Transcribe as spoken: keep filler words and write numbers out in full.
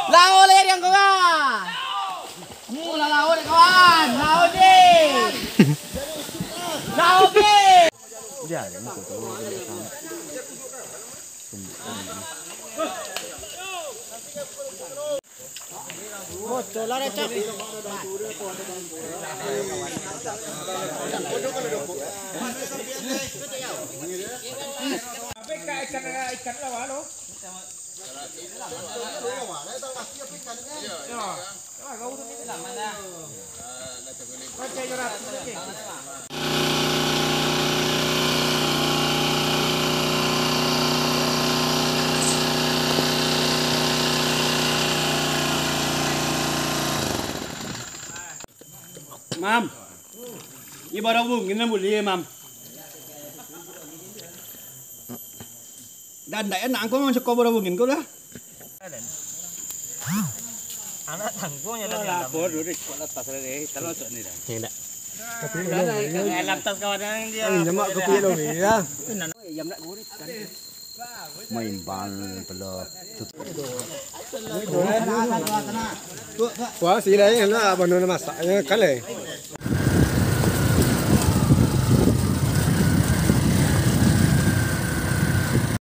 Lao leh diang kawan. Hmm, lah lao deh kawan. Lao deh. Lao deh. Mam, ibarat bungin nan buliah, Mam. Dan ndak enak angko mancako barabungin ko lah. Anak tangguang ya. Lapor dulu di sekolah tas tadi. Tahu masuk ni dah. Indak. Tapi lantas kawan yang dia. Nyamak kopi lo ya. Maimbang pelo. Wah, sila yang nak abang nak masak ya kale.